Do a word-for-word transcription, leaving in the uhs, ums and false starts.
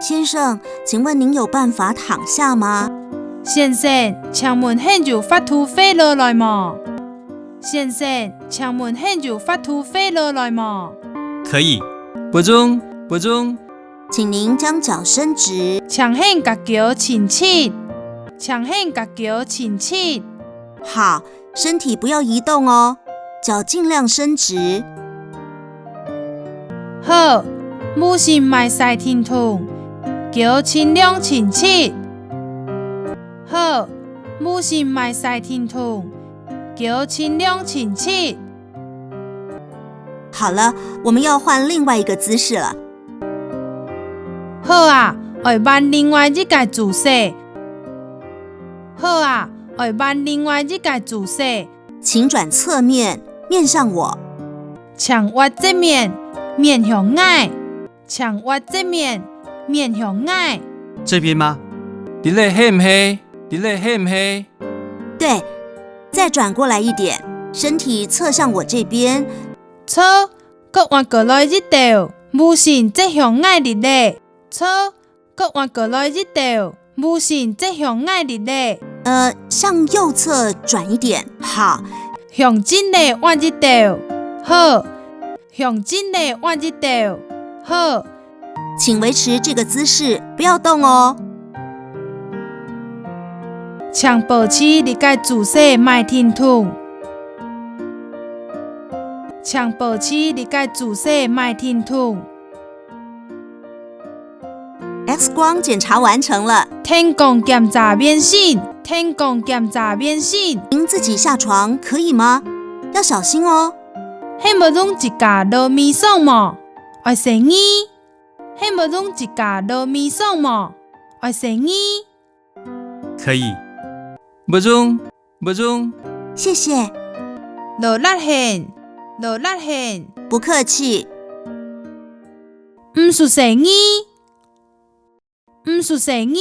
先生，请问您有办法躺下吗？先生，请问你有法度跪落来无？先生，请问你有法度跪落来无？可以，不用，不用。请您将脚伸直。请你个脚伸直，请你个脚伸直。好，身体不要移动哦，脚尽量伸直。好，無先賣晒停動，腳盡量伸直。好，無先賣晒停動，腳盡量伸直。好了，我们要换另外一个姿势了。好啊，愛換另外一个姿勢。好啊，愛換另外一个姿勢。请转侧面，面向我。请換側面，面向𠊎。请換側面，面向𠊎。这边吗？这个係毋係？这个係毋係？对，再转过来一点，身体侧向我这边。著， 閣換過來一兜，無先側向𠊎這兜。著，閣換過來一兜，無先側向𠊎這兜。呃，向右侧转一点。好。向正个換一兜。好。向正个換一兜。好。请维持这个姿势，不要动哦。请保持這个姿勢，莫停動。 请保持這个姿勢，莫停動。X光检查完成了。電光檢查完成，電光檢查完成。您自己下床可以吗？要小心哦。你會用自家落眠床無？愛細義。你會用自家落眠床無？愛細義。 可以。不用，不用。谢谢。勞力你，勞力你。不客气。毋使細義，毋使細義。